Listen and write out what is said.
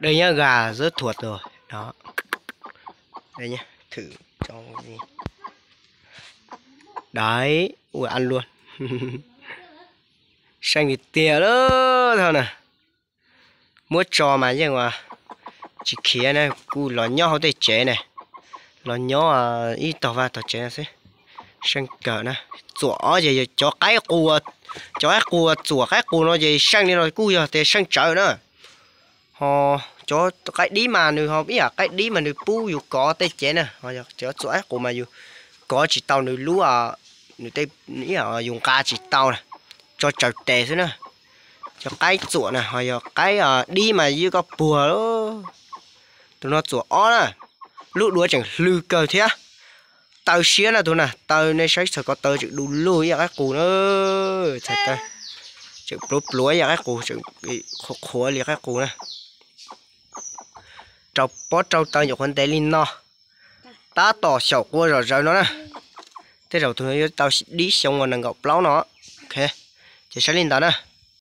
Đây nhá, gà rất thuột rồi đó. Đây nhá, thử cho. Đấy, ui ăn luôn. Seej tiag tiag lawm thaum na. Muab tso mas yeej tsis khiav na, kuj los nyob hauv tej tsev ne, los nyob ib tog vaj tog tsev no xwb. Seej kawg na. Txuam ob ces cov qaib qus, cov qaib qus txuam qaib qus no ces seej li no kuj yog tias seej tsawv na. Ho cov qaib dib mas nws ho ib yam qaib dib mas nws pub yus kov tej cev na, ho cov txuam qaib qus mas yus kov tsis tau nws lub, nws tej, ib yam yus nqa tsis tau na, tso tsaws tes xwb na. Cov qaib txuam na ho yog qaib dib mas yeej koj puag. Tus no txuam ob na, lub duav tseem hlw kawg thiab. Taw siab na tus na, taw nej saib txhawm ko taw tseem du lug ib yam qaib qus na. Txhais taw tseem pluav pluav ib yam qaib qus, tseem qhuav qhuav li qaib qus na. Rau pob rau taw nyuam qhuav ntev li no, tab tom xyaum qua zom zaws no na. Tej zaum tus no yuav tau dib xyoo uas nees nkaum plaub no. Ok, ces saib li ntawd na.